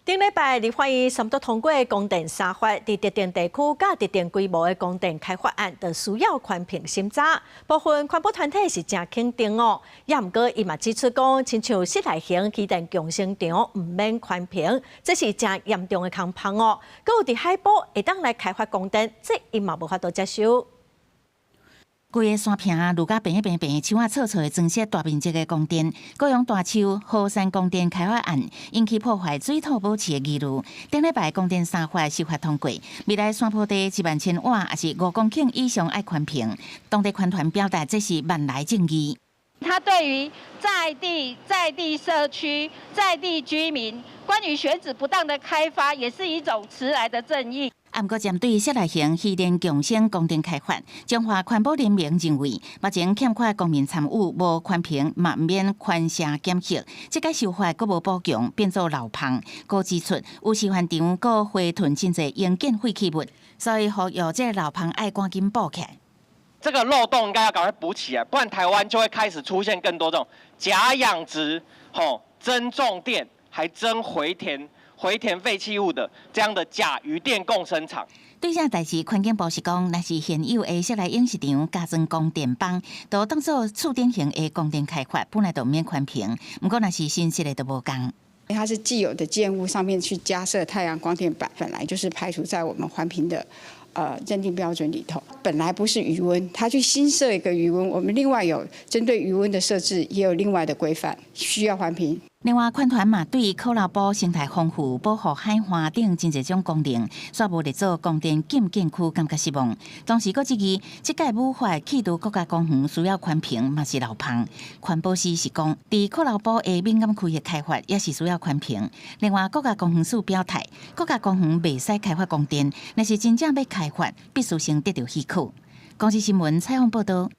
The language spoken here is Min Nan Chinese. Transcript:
頂禮拜立法院三讀通過光電三法，佇特定地區佮特定規模的光電開發案，就需要環評審查。部分環保團體是誠肯定哦，也毋過伊嘛指出講，親像室內型漁電共生場毋免環評，這是誠嚴重的空縫哦。閣有佇海埔會當來開發光電，這伊嘛無法度接受。規个山坪愈佮平平平，樹仔錯錯的裝設大面積的光電，高雄大樹禾山光電開發案引起破壞水土保持的疑慮。頂禮拜光電三法修法通過，未來山坡地1萬千瓦抑是5公頃以上愛環評，當地環團表達這是萬來正義。他對於在地社區、在地居民，關於選址不當的開發，也是一種遲來的正義。毋過針對室內型漁電共生光電開發，中華環保聯盟認為，目前欠缺公民參與，無環評嘛毋免寬聲檢核，這個修法閣無補強，變做漏縫。閣指出有示範場閣河豚真濟營建廢棄物，所以呼籲這個漏縫愛趕緊補起來。這個漏洞應該要趕快補起來，不然台灣就會開始出現更多這種假養殖、吼真種電還真回填。回填廢棄物的這樣的假漁電共生場。對這代誌，環境部是講，若是現有的室內養殖場加裝光電板，都當做次等型的光電開發，本來就免環評。毋過若是新設的就無仝。它是既有的建物上面去加設太陽光電板，本來就是排除在我們環評的認定標準裡頭。本來不是魚塭，它去新設一個魚塭，我們另外有針對魚塭的設置，也有另外的規範，需要環評。另外，環團嘛對苦荖埔生態豐富、保護海岸等真濟種功能，煞無列做光電禁建區，感覺失望。同時，閣質疑這屆武法去除國家公園需要環評，嘛是漏縫。環保司是講，佇苦荖埔的敏感區域開發也是需要環評。另外，國家公園署表態，國家公園袂使開發光電，若是真正欲開發，必須先得著許可。公視新聞採訪報導。